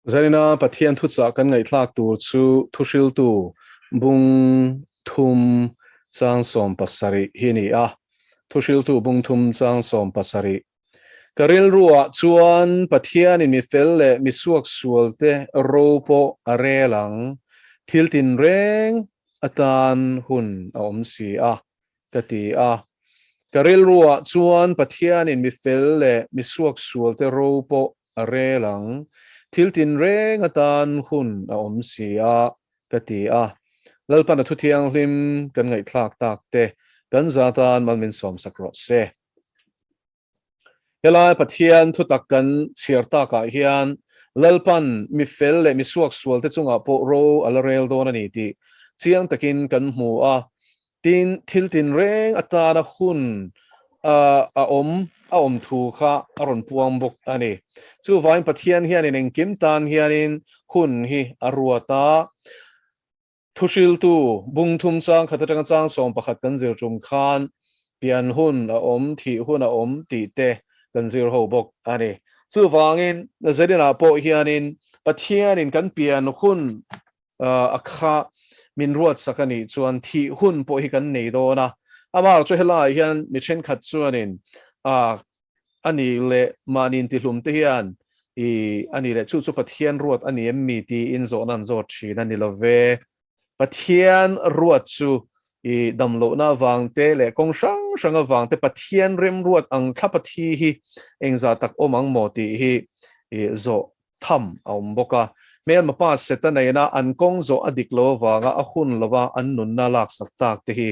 Zanina Pathian thuchah kan ngaihthlak tur chu Thuhriltu bung thum chang 70 hi a ni a. Thuhriltu bung thum chang 70. Ka rilruah chuan Pathianin mi fel leh mi suaksualte ro pawh a rel ang, thil tinreng atan hun a awm si a. ka ti a. Ka rilruah chuan Pathianin mi fel leh mi suaksualte ro pawh a rel ang, thil tinreng atan hun a awm si a, ka ti a. Lalpan a thu thianghlim kan ngaihthlak tak te kan za tan mal min sawmsak rawh se. Helai Pathian thutak kan chhiar takah hian Lalpan mi fel leh mi suaksualte chungah pawh ro a la rel dawn a ni tih chiang takin kan hmu a. Tin, thil tinreng atana hun a awm a awm thu kha a rawn puang bawk a ni. Chuvangin Pathian hianin engkim tan hianin hun hi a ruat a. Thuhriltu bung thum chang khat atanga chang 11 kan zir tum khan pian hun a awm, thih hun a awm tih te kan zir ho bawk a ni. Chuvangin Nazarinah pawh hianin Pathianin kan pian hun a kha min ruatsak a nih chuan thih hun pawh hi kan nei dawn a. Amaherawhchu chu helaiah hian mi thenkhat chuanin a A nih leh mahni intihlum te hian i a nih leh chu chu Pathian ruat a ni em mi tiin zawhna an zawt thin a ni lo ve. Pathian ruat chu i damlohna avang te leh kawng hrang hrang avang te Pathian remruat ang thlap a thi hi engzah tak awm ang maw tih hi i zawh tham a awm bawk a. Hmelma pa Seta nena an kawng zawh a dik lo avanga a hun lova an nunna laksak tak te hi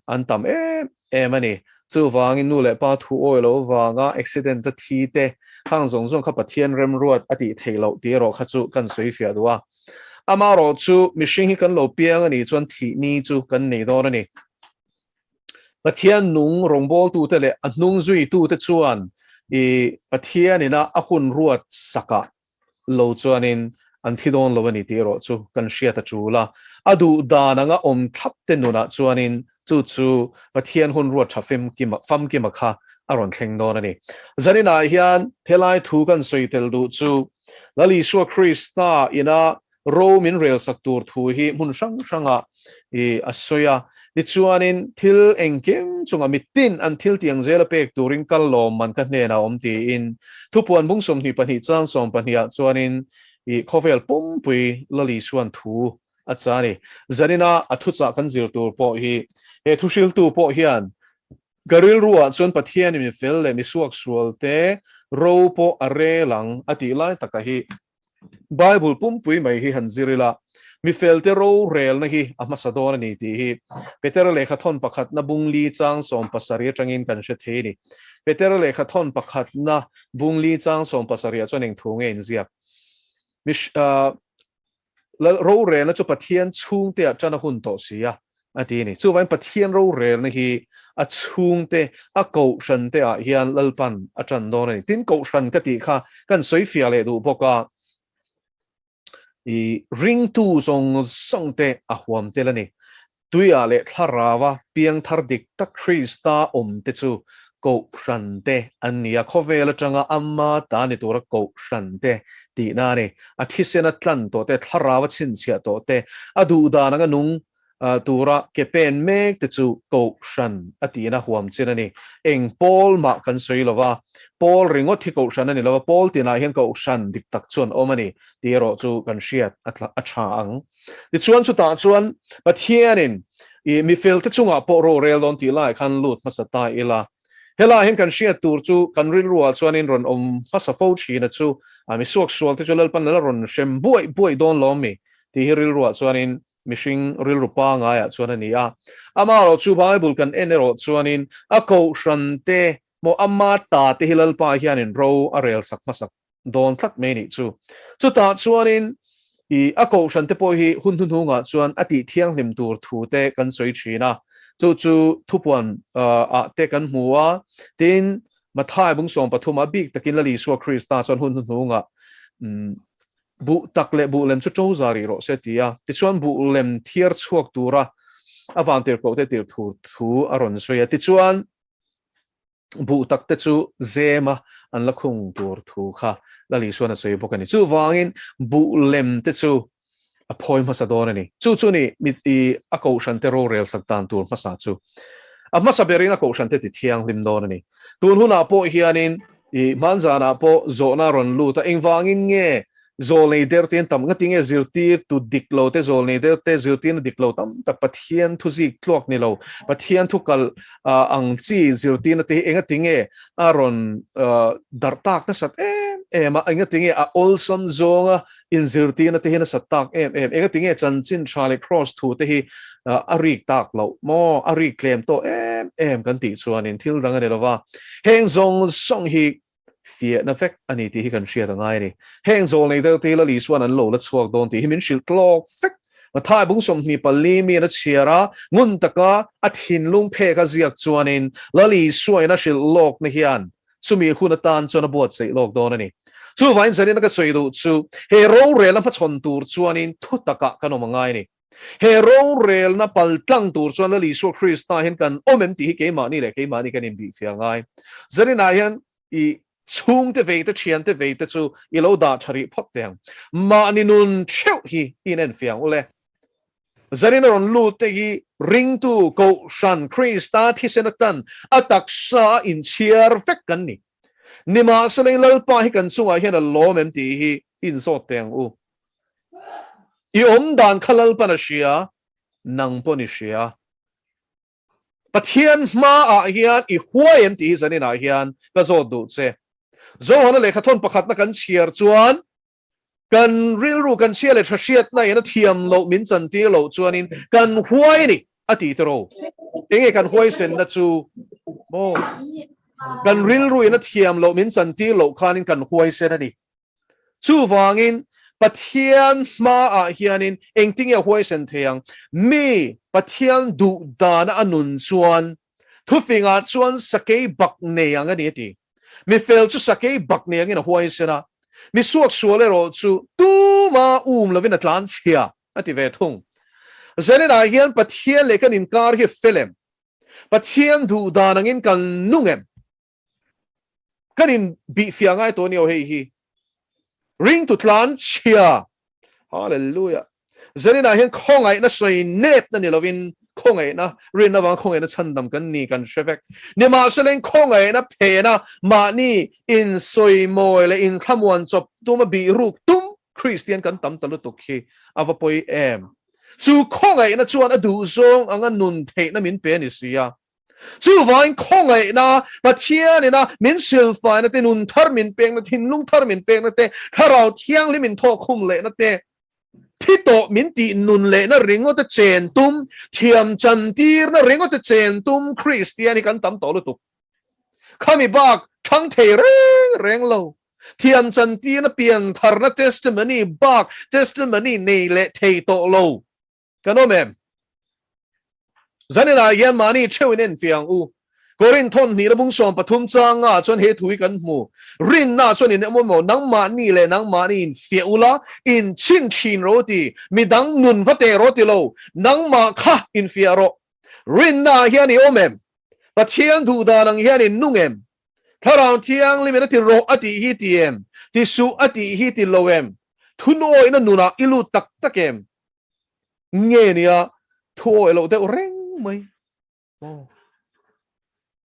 an tam em em a ni. Chuvangin nu leh pa thu awi lo avanga accident a thi te khang zawng zawng kha Pathian remruat a tih theih loh tih erawh kha chu kan sawi fiah duh a. Amaherawh chu mihring hi kan lo piang a nih chuan thih ni chu kan nei dawn a ni. Pathian nung rawngbawltute leh a hnung zuitute chuan i Pathian ina a hun ruat sakah lo chuanin an thi dawn lo a ni tih erawh chu kan hriat a tul a. A duh dan anga awm thlap te nunah chuanin chu chu Pathian hun ruat tha famkima kha a rawn thleng dawn a ni. Zaninah hian helai thu kan sawi tel duh chu Lal Isua Krista ina Ro min relsak tur thu hi hmun hrang hrangah i a sawi a. Tichuanin thil engkim chungah mitin an thil tiang zela pek turin kal lawm man ka hnenah a awm tiin Thupuan bung 22 chang 12 ah chuanin i khawvel pumpui Lal Isuan thu a cha a ni. Zanina a thuchah kan zir tur pawh hi he thuhriltu pawh hian ka rilruah chuan Pathianin mi fel leh mi suaksualte ro pawh a rel ang a tih lai taka hi Bible pumpui mai hi han zir ila, mi felte rorelna hi a hmasa dawn a ni tih hi Petera lehkha thawn pakhatna bung li chang 70 atangin kan hre thei a ni. Petera lehkha thawn pakhatna bung li chang 70 ah chuan eng thu nge inziak? Mi rorelna chu Pathian chhungte ah tan a hun tawh si a, a ti a ni. Chuvangin Pathian rorelna hi a chhungte, a kohhran te ah hian Lalpan a tan dawn a ni. Tin, kohhran ka tih kha kan sawi fiah leh duh bawk a, i ringtu zawng zawng te a huam tel a ni. Tuiah leh thlarau-a piangthar dik tak Krista awm te chu kohhran te an ni a, khawvel atanga ama ta ni tura kohhran te tihna a ni. A thisena tlan tawh te, thlarau-a chhinchhiah tawh te, a duhdan anga nung tura ke pen mek te chu kohhran a tihna huam chin a ni. Eng pawl mah kan sawi lo va, pawl ringawt hi kohhran a ni lo va, pawl tinah hian kohhran dik tak chuan awm a ni tih erawh chu kan hriat a tha ang. Tichuan chutah chuan Pathianin i mi felte chungah pawh rorel dawn tih laiah khan lut hmasa ta ila. Helaiah hian kan hriat tur chu kan rilruah chuanin rawn awm hmasa fo thin a chu a mi suaksual te chu Lalpan la rawn hrem buaih buaih dawn lawm mi tih hi rilruah chuanin mihring rilru pangaiah chuan a ni a. Amaherawh chu Bible kan en erawh chuanin a kohhran te maw ama ta te hi Lalpa hianin ro a rel sak hmasak dawn tlat mai nih chu. Chutah chuanin i a kohhran te pawh hi hun hnuhnungah chuan a tih thianghlim tur thu te kan sawi thin a, chu chu thupuan ah te kan hmu a, tin Mathai bung 13 ah bik takin Lal Isua Krista chuan hun hnuhnungah buh tak leh buh lem chu to za rih rawh se ti a, tichuan buh lem thiar chhuak tura a vantirhkoh te tir thu thu a rawn sawi a, tichuan buh tak te chu zem a, an la khung tur thu kha Lal Isuan a sawi bawk a ni. Chuvangin buh lem te chu a phawi hmasa dawn a ni. Chu chu ni mit i a kohhran te rorel sak dan tur hmasa chu. A hmasa berin a kohhran te ti thianghlim dawn a ni. Tun hunah pawh hianin i hmanzanah pawh zawhna a rawn lut a, engvangin nge zawlnei der te an tam, ngatinge zirtir tu dik lo te zawlnei der te zirtirna dik lo tam tak Pathian thu zik tluak ni lo, Pathian thu kal ang chi zirtirna te hi engatinge a rawn darh tak nasat em em a, engatinge a awlsam zawnga inzirtirna te hi nasat tak em em, engatinge chanchin tha leh kraws thu te hi a rik tak loh maw, a rik tlem tawh em em kan tih chuanin thil dang a ni lova, heng zawng zawng hi fiahna vek a ni tih hi kan hriat a ngai a ni. Heng zawlnei deuh te hi Lal Isua'n an lo la chhuak dawn tih hi min hrilh tlawk vek. Mathai bung 24 mi an a chhiar a, ngun taka a thinlung phek a ziak chuanin Lal Isuain a hrilh lawkna hian chumi hun atan chuan a buatsaih lawk dawn a ni. Chuvain zanin a ka sawi duh chu he rorelna hmachhawn tur chuanin thu takah kan awm a ngai a ni. He rorelna pal tlang tur chuan Lal Isua Krista hian kan awm em tih hi keimahni leh keimahni kan inbihfiah ngai. Zaninah hian i chhungte vei te, thiante vei te chu i lo dah tha rih phawt teh ang. Mahni nun theuh hi i inenfiah ang ule. Zanin a rawn lut te hi ringtu Kohhran Krista thisen atan a taksa a inchhiar vek kan ni. Nimahsela Lalpa hi kan chungah hian a lawm em tih hi i inzawt teh ang u. I awm dan kha Lalpan a hria, nang pawn i hria. Pathian hmaah hian i huai em tih hi zaninah hian ka zawt duh che. Johana lehkha thawn pakhatna kan chhiar chuan kan rilru kan chhia leh tha hriatna in a thiam loh min chantir loh chuanin kan huai a ni a ti tiraw. Enge kan huaisenna chu maw? Kan rilru in a thiam loh min chantir loh khanin kan huaisen a ni. Chuvangin, Pathian hmaah hianin engtinge a huaisen thei ang? Mi Pathian duh dana a nun chuan thufingah chuan sakei bak nei ang a ni a ti. Mi fel chu sakei bak nei angin a huaisen a, mi suaksual erawh chu tuma um lovin a tlan chhia a ti ve thung. Zaninah hian Pathian leh kan inkar hi a fel em? Pathian duh dan angin kan nung em? Kan in bih fiah ngai tawh aniaw hei hi. Ringtu tlan chhia. Hallelujah. Zaninah hian khawngaihna sawi nepna ni lovin khawngaihna, rinna vanga khawngaihna chhandam kan ni kan hre vek. Nimahsela in khawngaihna phena mahni insawimawi leh inthlamuan chawp tuma bih ruk tum Kristian kan tam ta lutuk hi a va pawi em. Chu khawngaihna chuan a duhzawng anga nun theihna min pe a ni si a. Chuvangin khawngaihna, Pathianina min silfaina te, nun thar min pekna, thinlung thar min pekna te, Thlarau Thianghlim min thawkkhum lehna te, thi tawh min tih nun lehna ringawt a chen tum, thiam chantirna ringawt a chen tum Kristian hi kan tam tawh lutuk. Khami bak thang thei reng reng lo. Thiam chantirna piantharna testimony bak testimony nei leh thei tawh lo. Kan awm em? Zaninah hian mahni theuhin enfiah ang u. Korinth thawn hnihna bung 13 changa chuan he thu hi kan hmu. Rinna chuan in awm emaw, nangmahni leh nangmahni infiah ula, inchhin thin rawh u ti, midang nun va teh rawh ti lo, nangmah kha infiah rawh. Rinnaah hian i awm em? Pathian duh dan ang hian in nung em? Thlarau Thianghlimin a ti rawh a tih hi ti em? Ti suh a tih hi ti lo em? Thunawihna nunah i lut tak tak em? Nge nia thu awih loh deuh reng mai. Aw.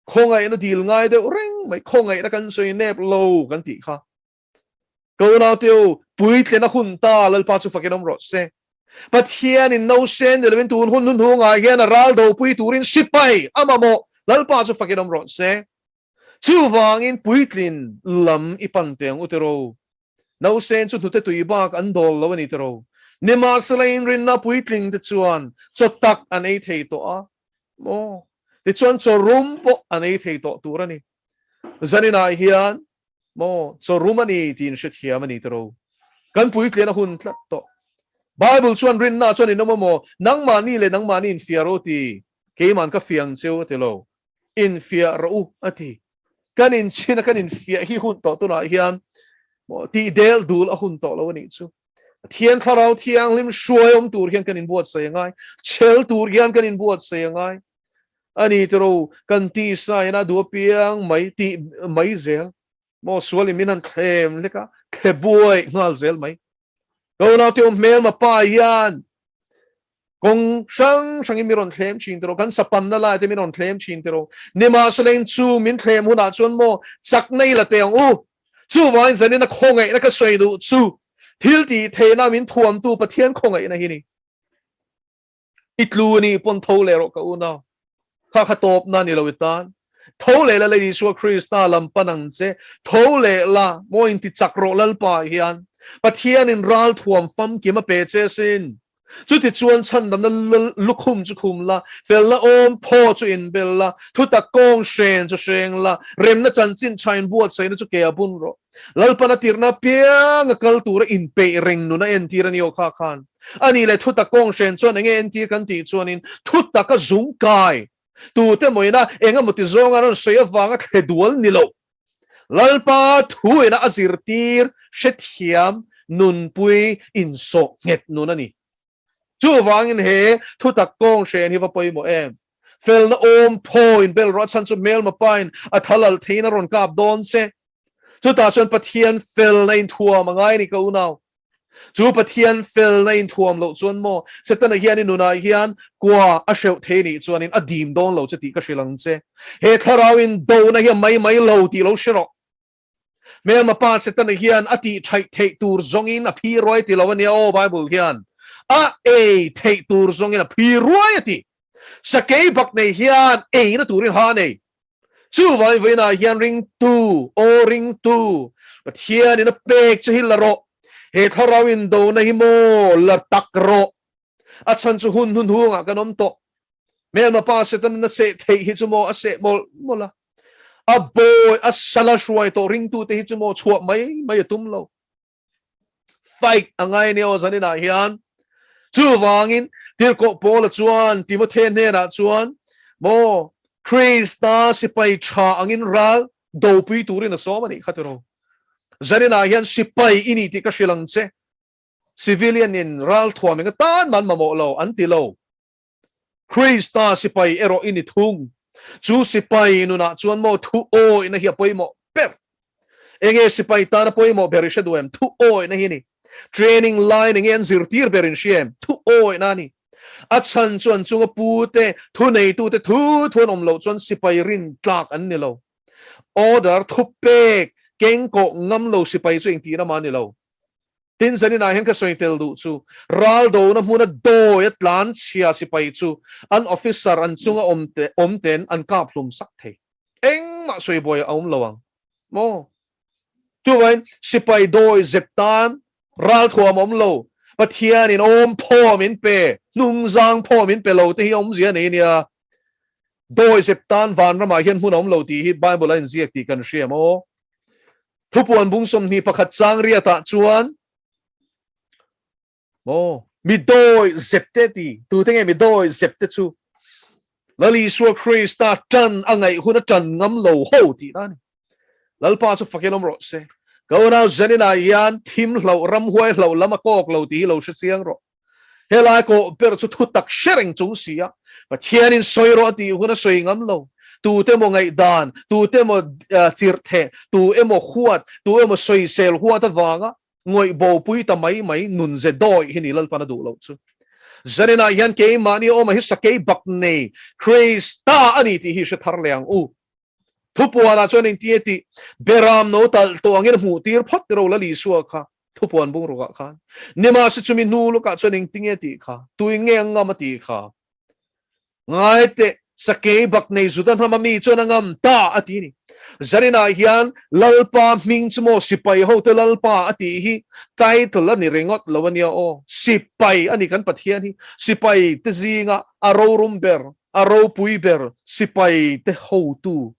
Khawngaihna dil ngai deuh reng mai. Khawngaihna kan sawi nep lo kan tih kha. Ka unaute u, puitlin a hun ta, Lalpa chu fakin awm rawh se. Pathianin nausen ni lovin tun hun hnuhnungah hian a ral dopui turin sipai a mamawh, Lalpa chu fakin awm rawh se. Chuvangin puitlin lam i pan teh ang u tiraw. Nausen chu hnute tui bak an dawl lo a ni tiraw. Nimahsela inrinna puitling te chuan chaw tak an ei thei tawh a maw? Tichuan chaw rum pawh an ei thei tawh tur a ni. Zaninah hian maw chaw rum a ni tiin hrethiam a ni tiraw. Kan puitlin a hun tlat tawh. Bible chuan rinna chuan in awm a maw? Nangmahni leh nangmahni infiah rawh u ti. Keiman ka fiang cheu a ti lo. Infiah rawh u a ti. Kan inchhin a kan infiah hi hun tawh tunah hian tih del dul a hun tawh lo a nih chu. Pathian Thlarau Thianghlim hruai awm tur hian kan inbuatsaih a ngai. Chhel tur hian kan inbuatsaih a ngai. A ni tiro kan tisa in a duh apiang mai tih mai zel. Maw sualin min han thlem hlek a, thle buai nghal zel mai. Ka unaute awm hmelma pa hian kawng hrang hrangin min rawn thlem thin tiraw, kan sapanna lai te min rawn thlem thin tiraw. Nimahsela chu min thlem hunah chuan maw chakna i la teh ang u. Chuvangin zanin a khawngaihna ka sawi duh chu thil tih theihna min thuamtu Pathian khawngaihna hi ni. I tlu a nih pawn tho leh rawh ka unau. Kha kha tawpna ni lo i tan. Tho leh la le Isua Krista lam pan ang che. Tho leh la, maw inti chak rawh Lalpa ah hian. Pathianin ral thuam famkim a pe che sin. Chuti chuan chhandamna lukhum chu khum la, felna awm phaw chu inbel la, thutak kawng hren chu hreng la, remna chanchin tha inbuatsaihna chu ke a bun rawh. Lalpan a tirhna apiang a kal tura inpeih reng nun a entir a ni aw kha khan. A nih leh thutak kawng hren chuan enge entir kan tih chuanin thutak a zung kai tute mawina eng emaw ti zawnga rawn sawi avanga thle dual ni lo. Lalpa thuina a zirtir hrethiam nunpui insawh nghet nun a ni. Chuvangin he thutak kawng hren hi va pawimawh em? Felna awm phaw in bel rawh a chhan chu hmelma pain a thal alh theiin a rawn kap dawn che. Chutah chuan Pathian felna inthuam a ngai a ni ka unau. Chu Pathian felna inthuam loh chuan maw Setana hian i nunah hian kua a hreuh thei nih chuanin a dim dawn lo che tih ka hrilh ang che. He thlarau in dona hi a mai mai lo tih lo hre rawh. Hmelma pa Setana hian a tih thaih theih tur zawngin a phi ruai ti lo a nia aw Bible hian a ei theih tur zawngin a phi ruai a ti. Sakei bak nei hian eina turin ha nei. Chuvangin vawiinah hian ringtu, aw ringtu, Pathianin a pek chu hi la rawh. He thlarau indona hi maw la tak rawh. A chhan chu hun hnunhungah kan awm tawh. Hmelma pa Setanan a seh theih hi chu maw a seh mawlh mawlh a. A bawi, a sal a hruai tawh ringtute hi chu maw chhuah mai mai a tum lo. Fight a ngai nia aw zaninah hian. Chuvangin Tirhkoh Paula chuan Timothe hnenah chuan maw Krista sipai tha angin ral dopui turin a sawm a nih kha tiraw. Zaninah hian sipai i ni tih ka hrilh ang che. Civilian in ral thuam eng atan man mamawh lo an ti lo. Krista sipai erawh i ni thung. Chu sipai nunah chuan maw thu awihna hi a pawimawh ber. Enge sipai tana pawimawh ber i hre duh em? Thu awihna hi a ni. Training line enge an zirtir ber in hria em? Thu awihna a ni. A chhan chu an chunga pute, thuneitute thu thu an awm loh chuan sipai rin tlak an ni lo. Order thupek kengkawh ngam lo sipai chu engtihna mah a ni lo. Tin, zaninah hian ka sawi tel duh chu, raldona hmuna dawi a tlan chhia sipai chu an officer an chunga awm te awm ten an kap hlum sak thei. Engmah sawi buai a awm lo ang maw? Chuvain sipai dawi zep tan ralthuam awm lo, Pathianin awm phaw min pe, hnungzang phaw min pe lo te hi awmzia nei nia. Dawi zep tan vanramah hian hmun a awm lo tih hi Bible a inziak tih kan hria maw? Thupuan bung 21 chang riatah chuan maw mi dawi zep te ti tute nge mi dawi zep te chu Lal Isua Krista tan a ngaih hun a tan ngam lo ho tih na ni. Lalpa chu fakin awm rawh se. Ka unau Zaninah hian thim hloh ramhuai hloh lam a kawk lo tih hi lo hre chiang rawh. Helai kawh ber chu thu tak hre reng chung si a, Pathianin sawi rawh a tih hun a sawi ngam lo. Tute emaw ngaihdan, tute emaw chirh theh, tu emaw huat, tu emaw sawisel huat avanga ngawih bopui ta mai mai nun ze dawih hi ni Lalpan a duh loh chu. Zaninah hian keimahni awma hi sakei bak nei Krista a ni tih hi hre thar leh ang u. Thupuanah chuan engtin nge tih Beram no talh tawh angin a hmuh tir phawt ro Lal Isua kha thupuan bungrukah khan. Nimahse chumi hnu lukah chuan engtin nge tih kha tuin nge a ngam a tih kha ngai teh sakei bak nei Juda hnama mi chuan a ngam ta a ti ni. Zarinah hian Lalpa hming chu maw sipai hote Lalpa a tih hi title a ni ringawt lo a nia aw. Sipai a ni kan Pathian hi sipai te zinga a rorum ber A ropui ber sipai te hotu,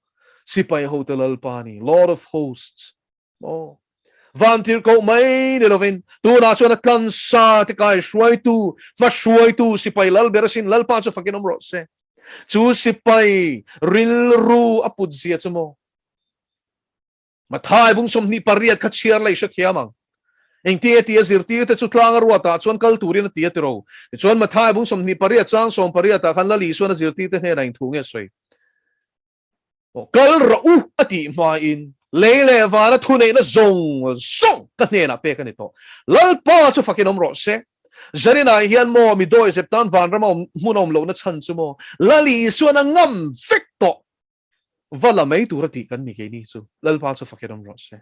sipai hote Lalpa a ni, Lord of hosts. Aw. Van tirhkoh mai ni lovin, tunah chuan a tlansa te kai hruaitu, hma hruaitu sipai lal ber asin Lalpa chu fakin awm rawh se. Chu sipai rilru a put zia chu maw? Mathai bung 28 kha chhiar la i hrethiam ang. Engti nge tia zirtirte chu tlanga ruatah chuan kal turin a ti a tiro. Tichuan Mathai bung 28 chang 18 ah khan Lal Isuan a zirtirte hnenah eng thu nge sawi? Kal rawh u a tih hmain. Lei leh vana thuneihna zawng zawng ka hnenah pek a ni tawh. Lalpa chu fakin awm rawh se. Zarinah hian maw mi dawihzep tan vanrama awm hmun a awm lohna chhan chu maw Lal Isuan a ngam vek tawh. Va la mai tur a tih kan ni keini chu. Lalpa chu fakin awm rawh se.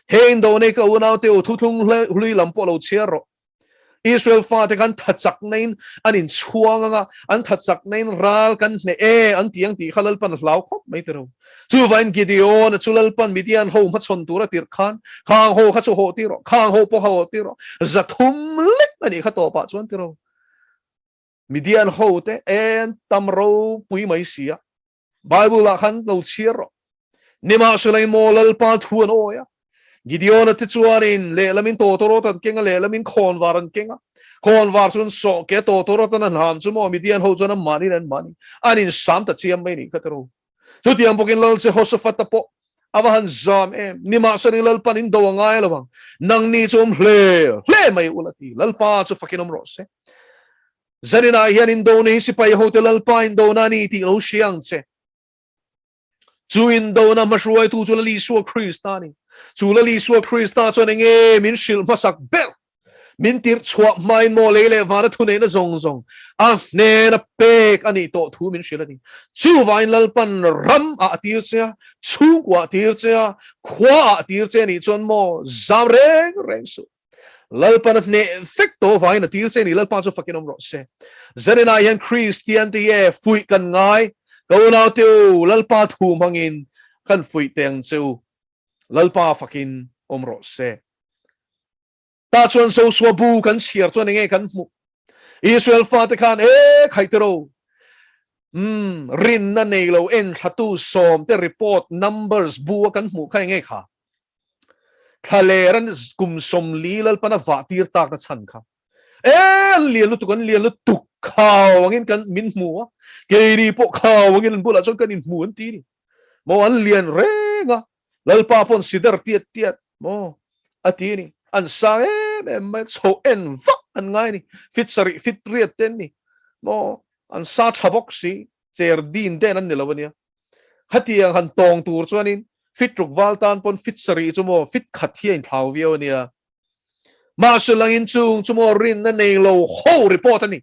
He indo nei ka unaute u thuthlung hlui lam pawh lo chhiar rawh. Israel fate khan tha chakna in an inchhuang anga, an tha chakna in ral kan hneh e an ti ang tih kha Lalpan a hlau khawp mai tiro. Chuvain Gideon-a chu Lalpan Midian ho hmachhawn tur a tirh khan, Khang ho kha chu hawh tir rawh, khang ho pawh kha hawh tir rawh, 300 lek a nih kha tawpah chuan tiro. Midian ho te en tam ropui mai si a. Bible ah khan lo chhiar rawh. Nimahsela in maw Lalpa thu an awi a. Gideon-a te chuanin lehlamin tawtawrawt an keng a, lehlamin khawnvar an keng a. Khawnvar chu an sawh ke a, tawtawrawt an hlam chu maw Midian ho chuan an mahni an mahni an insam ta chiam mai nih kha tiraw. Chutiang bawkin Lal Jehoshaphat-a pawh a va han zam em. Nimahsela in Lalpan in do a ngai lo ang. Nangni chu awm hle hle mai ula ti. Lalpa chu fakin awm rawh se. Zaninah hian indona hi sipai hote Lalpa indona a ni tih lo hria ang che. Chu indona hmahruaitu chu Lal Isua Krista a ni. Chu Lal Isua Krista chuan enge min hrilh hmasak ber? Min tirh chhuah hmain maw lei leh vana thuneihna zawng zawng a hnena pek a nih tawh thu min hrilh a ni. Chuvain Lalpan ram ah a tir che a, chhungkua a tir che a, khua ah a tir che a nih chuan maw zam reng reng suh. Lalpan a hneh vek tawh avangin a tir che ni Lalpa chu fakin awm rawh se. Zaninah hian Kristian te hi e fuih kan ngai. Ka unau te u, Lalpa thu hmangin kan fuih teh ang che u. Lalpa fakin awm rawh se. Tah chuan Joshua bu kan chhiar chuan enge kan hmuh? Israel fate khan e khaih te ro. Umm, rinna nei lo enthlatu sawmte report numbers bu a kan hmuh kha enge kha? Thlaler an kum 40 Lalpan a vah tir tak na chhan kha. E, an lian lutuk, an lian lutuk khau angin kan min hmu a, keini pawh khau angin an bulah chuan kan inhmu an ti ni. Maw an lian reng a, Lalpa pawn sider tiat tiat maw a ti ni. An sang em em mai, chho en vak an ngai ni, fit sarih fit riat te an ni. Maw an sa tha bawk si, cher din den an ni lo ania. Khatiang han tawng tur chuanin fit ruk val tan pawn fit sarih chu maw fit khat hi a inthlau viau ania. Mahse langin chung chu maw rinna nei lo ho report a ni.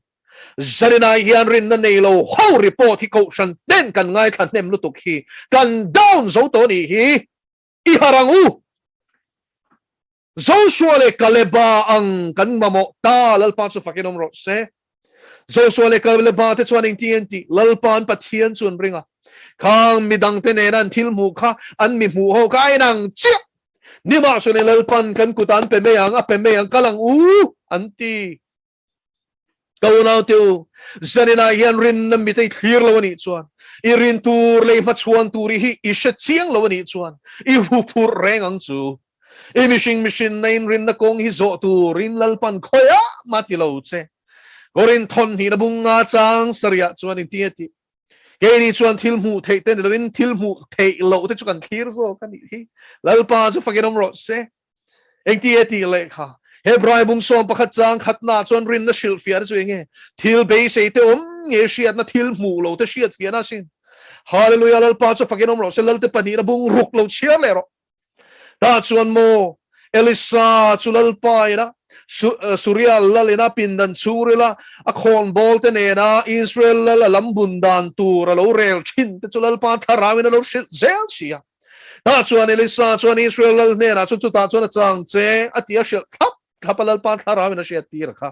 Zaninai hian rinna nei lo ho report hi kohhran ten kan ngaithla hnem lutuk hi kan down zo tawh anih hi. I har ang u! Joshua leh Kaleba ang kan mamawh ta, Lalpa chu fakin awm rawh se. Joshua leh Kaleba te chuan engtin an tih? Lalpa an Pathian chu an ring a. Khang midangte nena an thil hmuh kha an mi hmuh ho kha a inang chiah. Nimahsela Lalpan kan kut an pe mai ang, a pe mai ang, kal ang u, an ti. Ka unaute u, zaninah hian rinna mit i thlir lo a nih chuan, i rin tur leh i hmachhuan tur hi i hre chiang lo a nih chuan, i huphurh reng ang chu. I mihring mihrinna in rinna kawng hi zawh turin Lalpan khawiah mah ti lo che. Korinth thawnhnihna bunga chang sarihah chuan engtin nge tih? Keini chuan thil hmuh theih te ni lovin thil hmuh theih loh te chu kan thlir zawk a nih hi. Lalpa chu fakin awm rawh se. Engti e tih leh kha? Hebrai bung 11 chang khatna chuan rinna hrilhfiahna chu enge? Thil beisei te awm nge hriatna thil hmuh lo te hriatfiahna asin. Hallelujah Lalpa chu fakin awm rawh se Lalte pahnihna bung ruk lo chhiar leh rawh. Tah chuan maw Elisa chu Lalpa ina Suria lal ina pindan chhungrila a khawnbawl te nena Israel lal a lam bun dan tur a lo rel thin te chu Lalpa thlarau in a lo hrilh zel si a. Tah chuan Elisa chuan Israel lal hnenah chuan chutah chuan a chang che a ti a hrilh thlap thlap a Lalpa thlarau in a hriat tir a kha.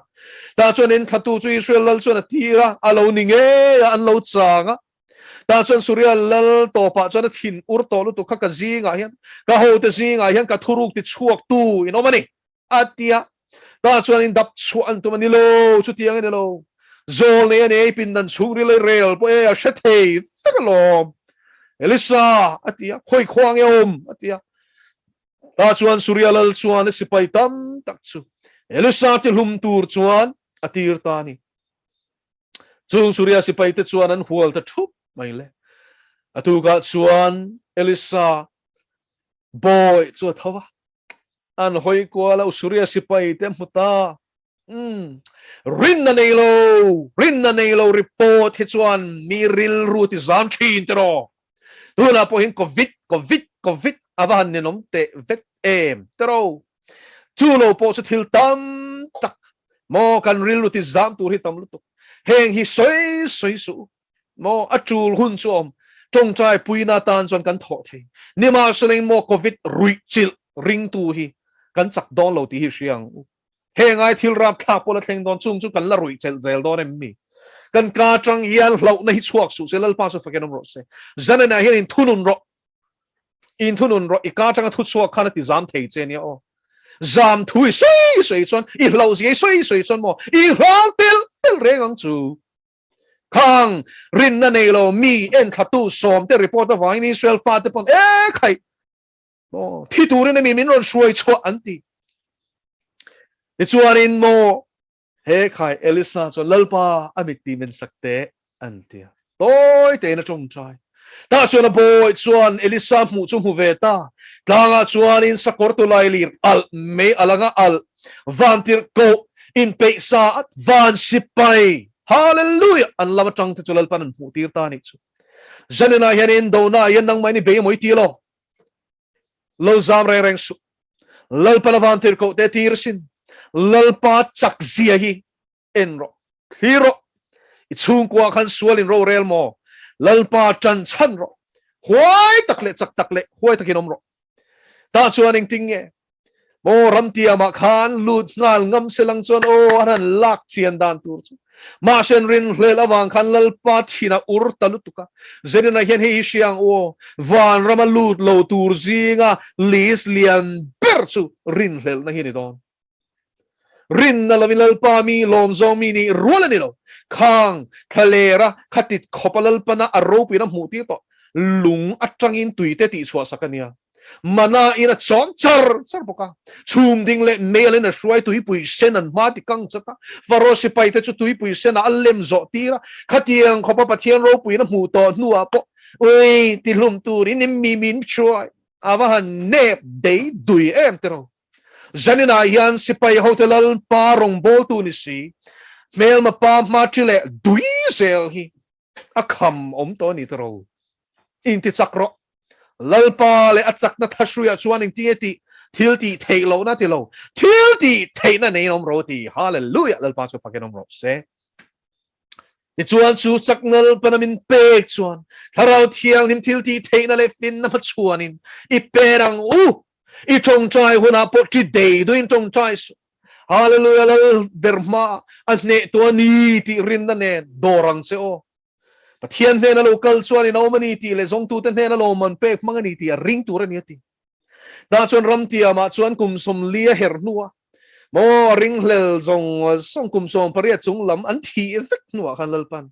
Tah chuan in thlatu chu Israel lal chuan a tir a, a lo ni ngei a, an lo chang a. Tah chuan Suria lal tawpah chuan a thin ur tawh lutuk kha ka zingah hian, ka hote zingah hian ka thuruk ti chhuak tu in awm a ni. A ti a, tah chuan in dap chhuah an tum a ni lo, chutiang a ni lo. Zawl nei a nei, pindan chhungril ei rel pawh e a hre thei vek alawm. Elisa, a ti a, khawi khua nge awm? a ti a. Tah chuan Suria lal chuan a sipai tam tak chu Elisa ti hlum tur chuan a tir ta a ni. Chung Suria sipai te chuan an hual ta thup mai le. A tukah chuan Elisa bawi chu a tho a. An hawi kual a, Suria sipai te hmu ta. Umm, rinna nei lo, rinna nei lo report hi chuan mi rilru ti zam thin tiraw. Tunah pawh hian Covid, Covid, Covid. A va han ninawm teh vek em tero. Chu lo pawh chu thil tam tak maw kan rilru ti zam tur hi tam lutuk. Heng hi sawi sawi suh u. Maw a tul hun chu awm tawngtai puina tan chuan kan thawh thei. Nimahsela maw Covid ruih chilh ringtu hi kan chak dawn lo tih hi hria ang u. Heng ai thil rapthlak pawh la thleng dawn chung chu kan la ruih chelh zel dawn em mi? Kan ka atang hian hlauhna hi chhuak suh se Lalpa chu fakin awm rawh se. Zanenah hian inthunun rawh. Inthunun rawh i ka atanga thu chhuak khan a ti zam thei che nia aw. Zam thu i sawi sawi chuan i hlauh zia i sawi sawi chuan maw i hlau telh telh reng ang chu. Khang rinna nei lo mi enthlatu sawmte report avangin Israel fate pawn e khaih maw thi turin emi min rawn hruai chhuah an ti. Tichuanin maw he khai Elisa chuan Lalpa a mit ti min sak teh an ti a. Tawi tein a tawngtai. Tah chuan a bawi chuan Elisa hmuh chu hmu ve ta. Tlangah chuanin sakawr tulai lir alh mei alh anga alh vantirh koh inpeih sa at van sipai Hallelujah an lam atang te chu Lalpan an hmuh tir ta anih chu. Zaninah hianin dona ah hian nangmah in i bei emaw i ti lo. Lo zam reng reng suh. Lalpan a vantirh koh te tir sin. Lalpa chak zia hi en rawh. Thlir rawh. I chhungkua khan sual in rorel maw? Lalpa tan chhan rawh. Huai tak leh chak tak leh huai takin awm rawh. Tah chuan engtin nge? Maw ramtiamah khan lut nghal ngam se lang chuan aw an han lak chian dan tur chu. Mahse an rinhlel avang khan Lalpa thin a ur ta lutuk a. Zedina hian hei hi hria ang u aw, vanrama lut lo tur zinga list lian ber chu rinhlelhna hi a ni dawn. Rinna lovin Lalpa mi lawm zawng mi nih rual a ni lo. Khang thlalera khati khawpa Lalpana a ropuiin a hmuh tir tawh lung atangin tuite tihchhuah sak a nia. Mana in a chawm char char bawk a. Chhum ding leh meial in a hruai tuipui sen an hma ti kang chat a. Faro sipai te chu tuipui sen ah a lem zawh tir a. Khatiang khawpa Pathian ropuiin a hmuh tawh hnuah pawh ui tihlum turin in mi min hruai a va han nep dei dui em tiraw. Zaninah hian sipai hote Lalpa rawngbawltu ni si, hmelma pa hma ṭi leh dui zel hi a kham awm tawh a ni tiraw? Inti chak rawh. Lalpa leh a chakna thahruiah chuan engtinge tih thil tih theih lohna ti lo, thil tih theihna neiin awm rawh ti. Hallelujah! Lalpa chu fakin awm rawh se. Tichuan chu chaknal pana min pek chuan Thlarau Thianghlim thil tih theihna leh finna hmachhuanin i pen ang u. I tawngtai hunah pawh ṭi dei duhin tawngtai suh. Hallelujah Lal ber hma a hneh tu a ni tih rinna nen dawr ang che aw. Pathian hnena lo kal chuan in awm a ni tih leh zawngtute hnena lawmman pek hmang a ni tih a ring tur a ni a ti. Tah chuan ramtiamah chuan kum 40 a her hnuah maw a ringhlel zawng zawng kum 18 chung lam an thih vek hnuah khan Lalpan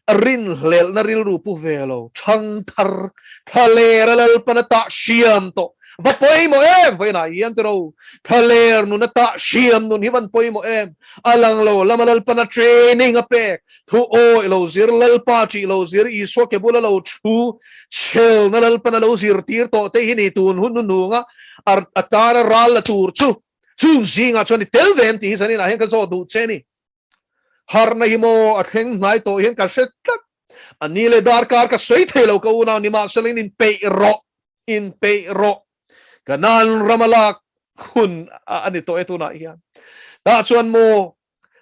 a rinhlelhna rilru pu ve lo thangthar thlaler a Lalpan a tah hriam tawh va pawimawh em vawiinah hian tiro thlaler nun a tah hriam nun hi van pawimawh em a lang lo lama Lalpan a training a pek Thu awi lo zir, Lalpa ṭih lo zir, Isua ke bula lo thu chhelna Lalpan a lo zirtir tawh te hi ni tun hun hnuhnunga a tana ral la tur chu chung zingah chuan i tel ve em tih hi zaninah hian ka zawh duh che ni. Harna hi maw a thleng hnai tawh hian ka hre tlat. A ni leh darkar ka sawi thei lo ka unau nimahsela in inpeih rawh, inpeih rawh. Kanaan rama lak hun a ni tawh e tunah hian. Tah chuan maw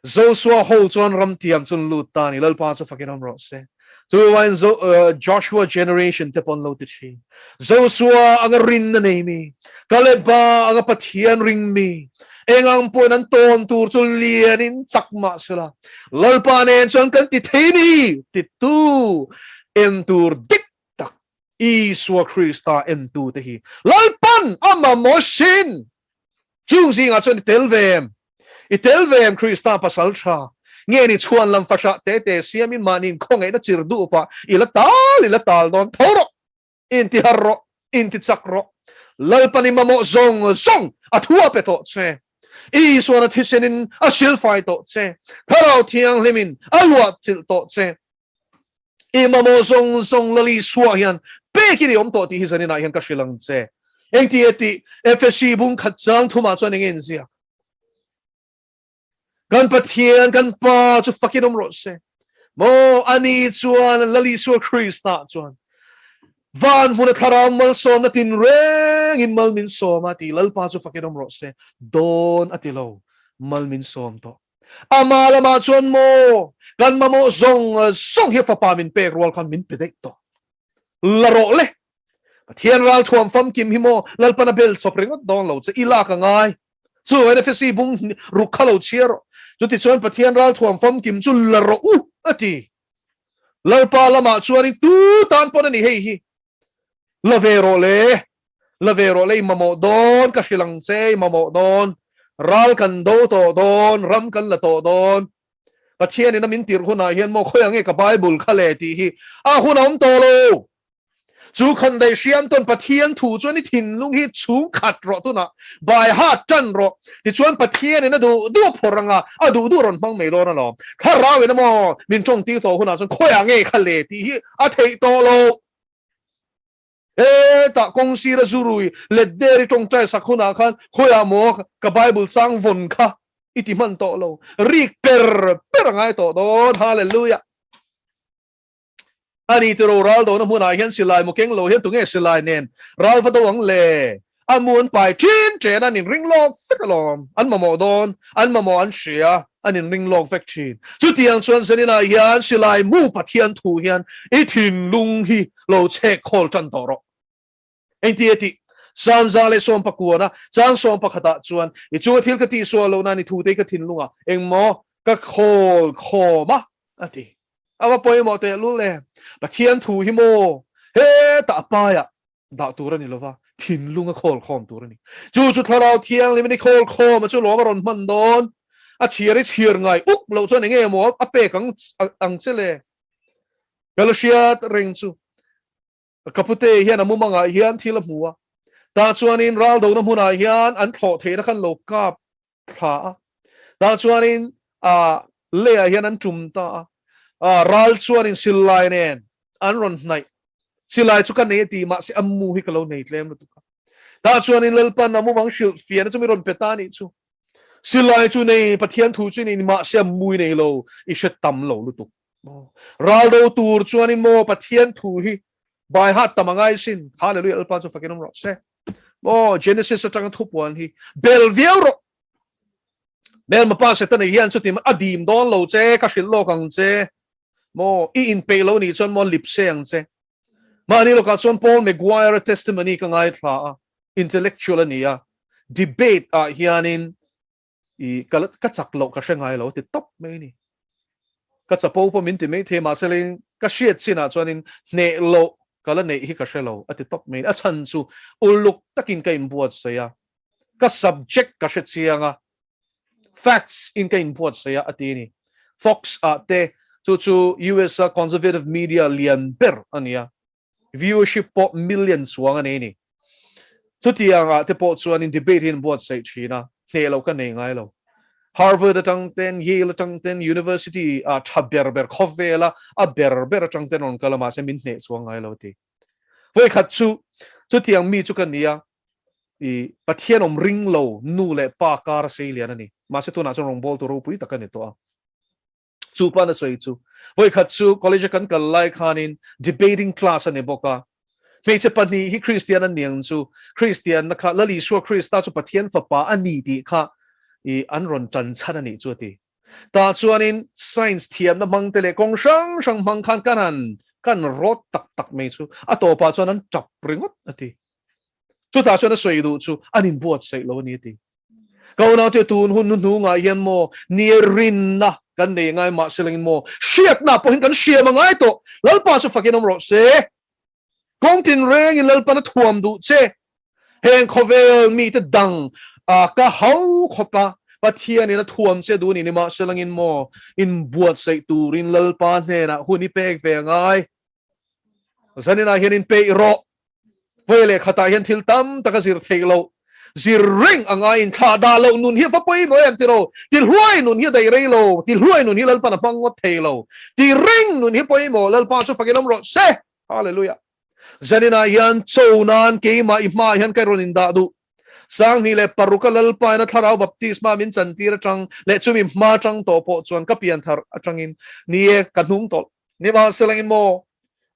Joshua ho chuan ramtiam chu an lut ta a ni, Lalpa chu fakin awm rawh se. Chuvain Joshua generation te pawh an lo ti thin. Joshua anga rinna nei mi, Kaleba anga Pathian ring mi, engang pawhin an tawn tur chu lianin chak mah sela, Lalpa nen chuan kan ti thei ni titu en tur dik tak Isua Krista entu te hi Lalpan a mamawh sin. Chung zingah chuan i tel ve em? I tel ve em Krista pasal tha? Nge ni chhuan lam fahrah te te siamin mahni inkhawngaihna chir duh pah i la tal i la tal dawn tho rawh, inti har rawh, inti chak rawh. Lalpan i mamawh zawng zawng a thu a pe tawh che. Isuan a thisenin a silfai tawh che. Thlarau Thianghlimin a luah chilh tawh che. I mamawh zawng zawng Lal Isua hian pekin i awm tawh tih hi zaninah hian ka hrilh ang che. Engti e tih Efesi bung khat chang thumah chuan eng nge in ziak? Kan Pathian, kan Pa chu fakin awm rawh se. Maw ani chuan Lal Isua Krista chuan van hmuna thlarau malsawmna tinreng. rengin mal min sawm a ti Lalpa chu fakin awm rawh se. Dawn a ti lo, mal min sawm tawh. Ama lamah chuan maw kan mamawh zawng zawng hi fapa min pek rual khan min pe daih tawh. La rawh le. Pathian ral thuam famkim hi maw Lalpan a bel chawp ringawt dawn lo che i lak a ngai. Chu NFSC bung ruk kha lo chhiar rawh. Chutichuan Pathian ral thuam famkim chu la rawh u a ti. Lalpa lamah chuanin tu tan pawn a ni hei hi. La ve rawh le, la ve rawh le i mamawh dawn ka hrilh ang che i mamawh dawn. Ral kan do tawh dawn, ram kan la tawh dawn. Pathianin a min tirh hunah hian maw khawi ang nge ka Bible kha le tih hi a hun a awm tawh lo. Chu khan daih hriam tawn Pathian thu chuan i thinlung hi chhung khat rawh tunah by heart tan rawh. Tichuan Pathianin a duh duh a phawrh anga a duh duh rawn hmang mai dawn alawm. Thlarauin emaw min tawng tir tawh hunah chuan khawiah nge kha le tih hi a theih tawh lo. Hetah kawng sira zu rui let der i tawngtai sak hunah khan khawiah maw ka Bible chang vawn kha i ti hman tawh lo. Rik per per a ngai tawh dawn. Hallelujah. Ani tiro ral dona hmunah hian silai mu keng lo hian tunge silai nen ral va do ang le? A mu an pai thin chen an inring lawk vek alawm. An mamawh dawn, an mamawh an hria, an inring lawk vek thin. Chutiang chuan zaninah hian silai mu Pathian thu hian i thinlung hi lo chhek khawl tan tawh rawh. Engti a tih? Samza leh sawmpakuana chang sawmpakhatah chuan i chunga thil ka tihsual loh nan i thute ka thinlungah engmaw ka khawl khawm a, a ti. A va pawimawh tehlul em! Pathian thu hi maw hetah a paiah dah tur a ni lova, thinlung a khawl khawm tur a ni. Chu chu Thlarau Thianghlim in i khawl khawm a chu lawm a rawn hman dawn. A chhiar i chhiar ngai uk loh chuan enge maw a pek ang ang che le? Ka la hriat reng chu. Ka pute hian a mumangah hian thil a hmu a, tah chuanin ral dona hmunah hian an thlawh theihna khan lo kap thla a, tah chuanin a leiah hian an tum ta a, a ral chuanin silai nen an rawn hnaih, silai chu ka nei a ti mahse a mu hi ka lo nei tlem lutuk a, tah chuanin Lalpan a mumang hrilh fiahna chu mi rawn pe ta a nih chu, silai chu nei Pathian thu chu nei mahse a mu i nei lo, i hre tam lo lutuk. Ral do tur chuanin maw Pathian thu hi by heart tam angai sin. Hallelujah Lalpa chu fakin awm rawh se. Maw Genesis atanga thupuan hi bel viau rawh. Hmelma pa Setana hian chuti a dim dawn lo che ka hrilh lawk ang che. Maw i inpeih lo nih chuan maw lip se ang che. Mahni lawkah chuan Paul McGuire testimony ka ngaithla a, intellectual a ni a, debate ah hianin I ka ka chak loh ka hre ngai lo ti tawp mai ni. Ka chapo pawh min ti mai thei mahse leng ka hriat chinah chuanin hneh loh ka la neih hi ka hre lo a ti tawp mai ni. A chhan chu uluk takin ka inbuatsaih a, ka subject ka hre chiang a, facts in ka inbuatsaih a a ti a ni. Fox ah te chu chu US a conservative media lian ber a ni a. Viewership pawh million chuang a nei a ni. Chutiangah te pawh chuanin debate hi an buatsaih thin a, hneh loh ka nei ngai lo. Harvard atang ten, Yale atang ten, University ah tha ber ber khawvela a ber ber atang ten rawn kal a mahse min hneh chuang ngai lo a ti. Vawikhat chu chutiang mi chu ka ni a, i Pathian awm ring lo nu leh pa kar a sei lian a ni. Mahse tunah chuan rawngbawltu ropui tak a ni tawh a. Chu pa'n a sawi chu, Vawikhat chu college a kan kal lai khanin debating class a ni bawk a. Hmeichhe pahnih hi Kristian an ni ang chu, Kristianna kha Lal Isua Krista chu Pathian fapa a ni tih kha i an rawn tan chhan a nih chu a ti. Tah chuanin science thiamna hmang te leh kawng hrang hrang hmang khan kan han kan rawt tak tak mai chu a tawpah chuan an tap ringawt a ti. Chutah chuan a sawi duh chu an inbuatsaih lo a ni a ti. Ka unaute tun hun hnuhnungah hian maw nia rinna kan nei ngai mahse langin maw hriatna pawhin kan hriam a ngai tawh. Lalpa chu fakin awm rawh se. Kawng tinrengin Lalpan a thuam duh che. Heng khawvel mite dang ka hau khawpa Pathianin a thuam che duh ni ni mahse langin maw inbuatsaih turin Lalpa hnenah hun i pek ve a ngai. Zaninah hian inpeih rawh. Vawi leh khatah hian thil tam tak a zir theih loh. Zir reng a ngaiin thlah dah loh nun hi va pawimawh em tiro. Ti hluai nun hi a daih rei lo. Ti hluai nun hi Lalpan a hmang ngawt thei lo. Ti reng nun hi pawimawh Lalpa chu fakin awm rawh se. Hallelujah. Zaninah hian cho nan keimah i hmaah hian ka rawn indah duh. 2006 a Lalpa ina thlarau baptisma min chantir atang leh chumi hma atang tawh pawh chuan ka pianthar atangin ni e ka hnung tawlh. Nimahselangin maw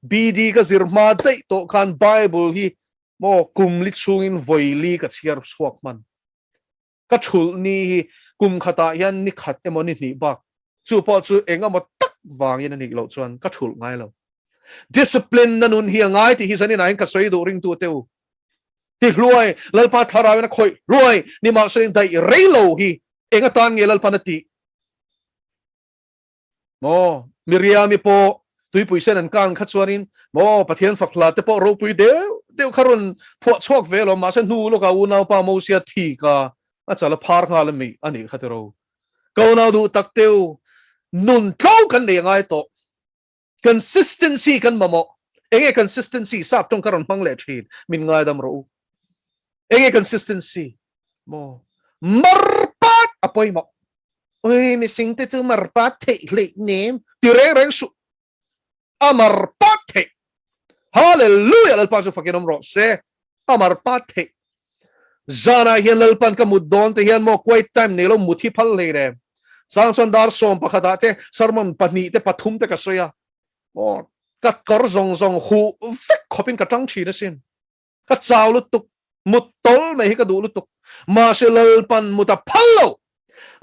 BD ka zir hma daih tawh khan Bible hi. Maw kum li chhungin vawi li ka chhiar chhuak hman. Ka thulh ni hi kum khatah hian ni khat emaw ni hnih bak chu pawh chu eng emaw tak vangin a nih loh chuan ka thulh ngai lo. Discipline na nun hi a ngai tih hi zanin ah hian ka sawi duh ringtu te u. Ti hluai, Lalpa thlarauin a khawih hluai nimahselain daih rei lo hi eng atan nge Lalpan a tih? Maw Miriami pawh tuipui sen an kang kha chuanin maw Pathian fak hla te pawh ropui deuh deuh kha rawn phuah chhuak ve alawm mahse hnu lawkah unaupa Mosia thi ka a chal a phar nghal a mi a nih kha tiro. Ka unau duh tak teu nun tlo kan nei angai tawh. Consistency kan mamawh. Enge consistency sap tawng ka rawn hmang leh thin min ngaidam rawh u. Enge consistency? Maw marpat a pawimawh. Ui mihring te chu marpat theih hleih nem ti reng reng suh. A marpat theih. Hallelujah Lalpa chu fakin awm rawh se. A marpat theih. Zanah hian Lalpan ka mut dawn te hian maw quiet time nei lo mut hi phal hlei rem. Chang chuan dar sawm pakhatah te sermon pahnih te pathum te ka sawi a. Maw ka kawr zawng zawng huh vek khawpin ka tang thin asin. Ka chau lutuk, mut tawl mai hi ka duh lutuk. Mahse Lalpan mut a phal lo.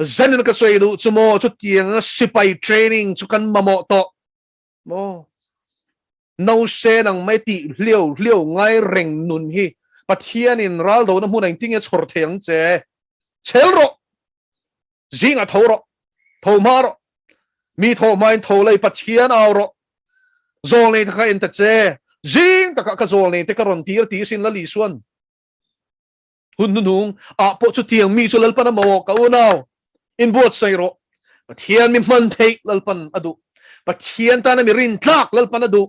Zanin ka sawi duh chu maw chutianga sipai training chu kan mamawh tawh. Maw Nause nang mai tih hliau hliau ngai reng nun hi Pathianin raldona hmun engtin nge chhawr thei ang che? Chhel rawh! Zingah tho rawh! Tho hma rawh! Mi tho hmain tho lei Pathian au rawh! Zawl nei te kha en ta che! Zing takah ka zawl nei te ka rawn tir ti sin Lal Isuan. Hun hnuhnung ah pawh chutiang mi chu Lalpan a mamawh ka unau, inbuatsaih rawh. Pathian mi hman theih Lalpan a duh. Pathian tana mi rintlak Lalpan a duh.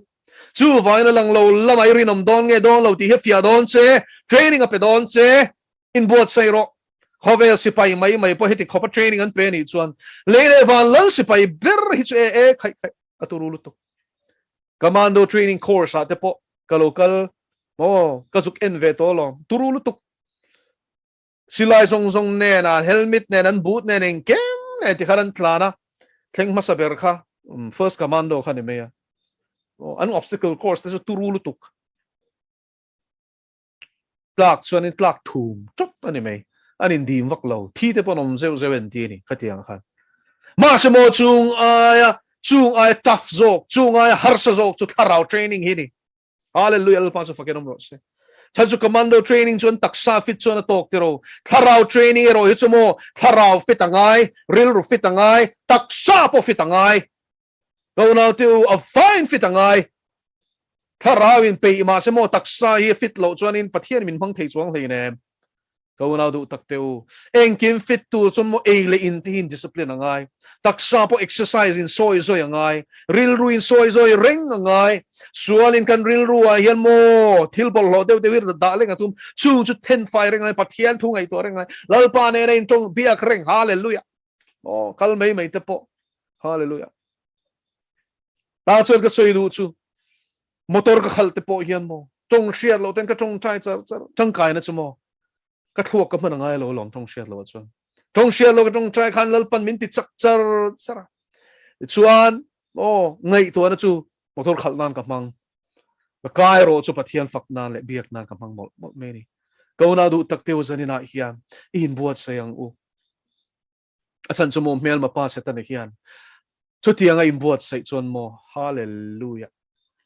Chuvangin a lang lo lamah i rinawm dawn nge dawn lo tih hi a fiah dawn che, training a pe dawn che, inbuatsaih rawh. Khawvel sipai mai mai pawh heti khawpa training an pe anih chuan lei leh van lal sipai ber hi chu e e khaih khaih a turu lutuk. Commando training course ah te pawh ka lo kal maw ka zuk en ve tawh alawm turu lutuk silai zawng zawng nen an helmet nen an boot nen engkim nen tikhan an tlan a thleng hmasa ber kha first commando kha ni mai a an obstacle course te chu turu lutuk Tlak chuan in tlak thum chawp a ni mai. An indim vak lo. Thi te pawh an awm zeuh zeuh en ti a ni khatiang khan. Mahse maw chung aia chung aia tough zawk, chung aia harsa zawk chu thlarau training hi a ni. Hallelujah Lalpa chu fakin awm rawh se. Chhan chu commando training chuan taksa fit chuan a tawk tiro. Thlarau training erawh hi chu maw thlarau fit a ngai, rilru fit a ngai, taksa pawh fit a ngai. Ka unaute u, a vain fit a ngai. Thlarau in peih mahse maw taksa hi a fit loh chuanin Pathian min hmang thei chuang hlein em? Ka unau duh tak te u, engkim fit tur chuan maw ei leh in te hi in discipline a ngai. Taksa pawh exercise in sawi zawi a ngai. Rilru in sawi zawi reng a ngai. Sualin kan rilru ah hian maw thil bawlhhlawh deuh deuh hi dah leng a tum. Chung chu thenfai reng a ngai, Pathian thu ngaihtuah reng a ngai. Lalpa nena in tawng biak reng, Hallelujah! Aw, kal mai mai te pawh. Hallelujah. Ta chuan ka sawi duh chu motor ka khalh te pawh hian maw tawng hriat loh ten ka tawngtai char char tangkaina chu maw ka thluak ka hman angai lo lawm tawng hriat loh chuan tawng hriat loh ka tawngtai khan Lalpan min ti chak char char a chuan maw ngaihtuahna chu motor khalh nan ka hmang ka kai rawh chu Pathian fak nan leh biak nan ka hmang mawlh mawlh mai ni ka unau duh tak teu zaninah hian i inbuatsaih ang u A chhan chu maw hmelma pa Setana hian chutiang a inbuatsaih chuan maw Hallelujah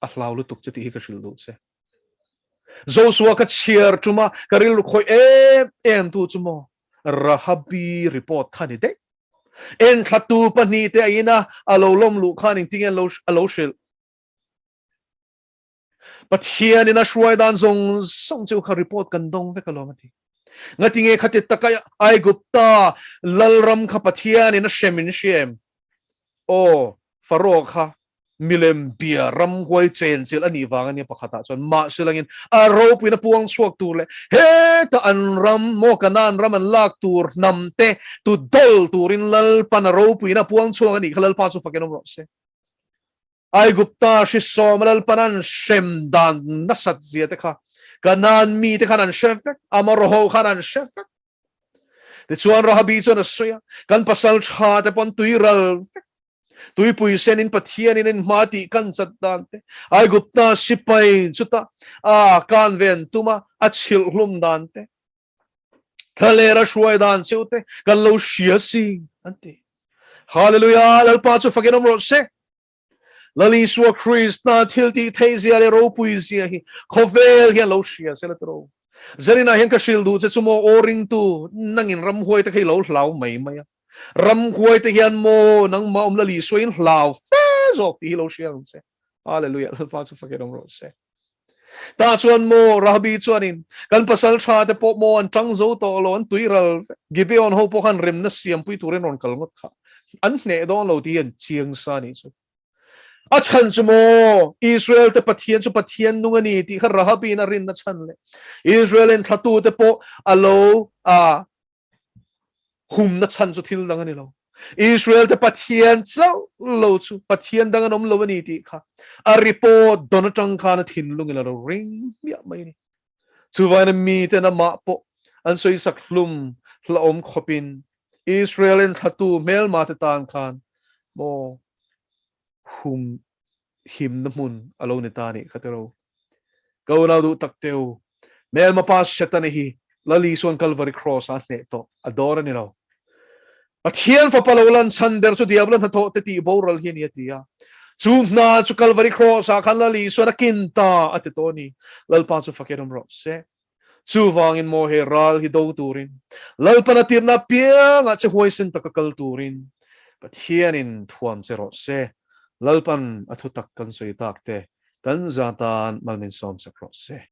a hlau lutuk che tih hi ka hrilh duh che. Joshua ka chhiar tuma ka rilru khawih em em tu chu maw Rahabi report kha ni daih. Enthlatu pahnihte a ina a lo lawm luh khan engtinge a lo hrilh. Pathian in a hruai dan zawng zawng chu kha report kan dawng vek alawm a ti. Ngatinge khati taka Aigupta lalram kha Pathian in a hrem in hria em? Aw, Pharaoh kha milem bia ramhuai chenchilh a nih vang a nia pakhatah chuan mahse langin a ropuiin a puang chhuak tur leh heta an ram maw Kanaan ram an lak tur hnam te tu dawl turin Lalpan a ropuiin a puang chhuak a nih kha Lalpa chu fakin awm rawh se. Aigupta hrisawm Lalpan an hrem dan nasat zia te kha Kanaan mi te khan an hre vek, Amorho khan an hre vek. Tichuan Rahabi chuan a sawi a, kan pasal tha te pawn tui ral vek. Tuipui senin Pathianin in hma tih kan chat dan te, Aigupta sipai chuta a kan ven tuma a chhilh hlum dan te, thlalera hruai dan cheu te kan lo hria si an ti. Hallelujah! Lalpa chu fakin awm rawh se. Lal Isua Krista thil tih theih zia leh ropui zia hi khawvel hian lo hria se la tiro. Zaninah hian ka hrilh duh che chu maw aw ringtu nangin ramhuai te kha i lo hlau mai mai a. Ramhuai te hian maw nangmah awm Lal Isua in hlau fe zawk tih hi lo hria ang che. Hallelujah Lalpa chu fakin awm rawh se. Tah chuan maw Rahabi chuanin kan pasal tha te pawh maw an tang zo tawh lo an tui ral vek. Gibeon ho pawh khan remna siampui turin rawn kal ngawt kha an hneh dawn lo tih hi an chiang sa nih chu. A chhan chu maw Israel te Pathian chu Pathian nung a ni tih kha Rahabi in a rinna chhan leh Israel en thlatu te pawh a lo a Humna chhan chu thil dang a ni lo. Israel te Pathian chauh lo chu Pathian dang an awm lo a ni tih kha a report dawn atang khan a thinlungin a lo ring hmiah mai a ni. Chuvain a miten amah pawh an sawisak hlum hlauhawm khawpin Israel enthlatu hmelma te tan khan maw hum himna hmun a lo ni ta nih kha tiro. Ka unau duh tak teu, hmelma pa Setana hi Lal Isuan Kalvari Cross ah hneh tawh a dawr a ni lo. Pathian fapa lo lan chhan ber chu Diablo hnathawh te tih boral hi a ni a ti a. Chu hna chu Kalvari Cross ah khan Lal Isuan a kin ta a ti tawh a ni. Lalpa chu fakin awm rawh se. Chuvangin maw he ral hi do turin, Lalpan a tirna apiangah che huaisen taka kal turin Pathianin thuam che rawh se. Lalpan a thutak kan sawi tak te kan za tan mal min sawm sak rawh se.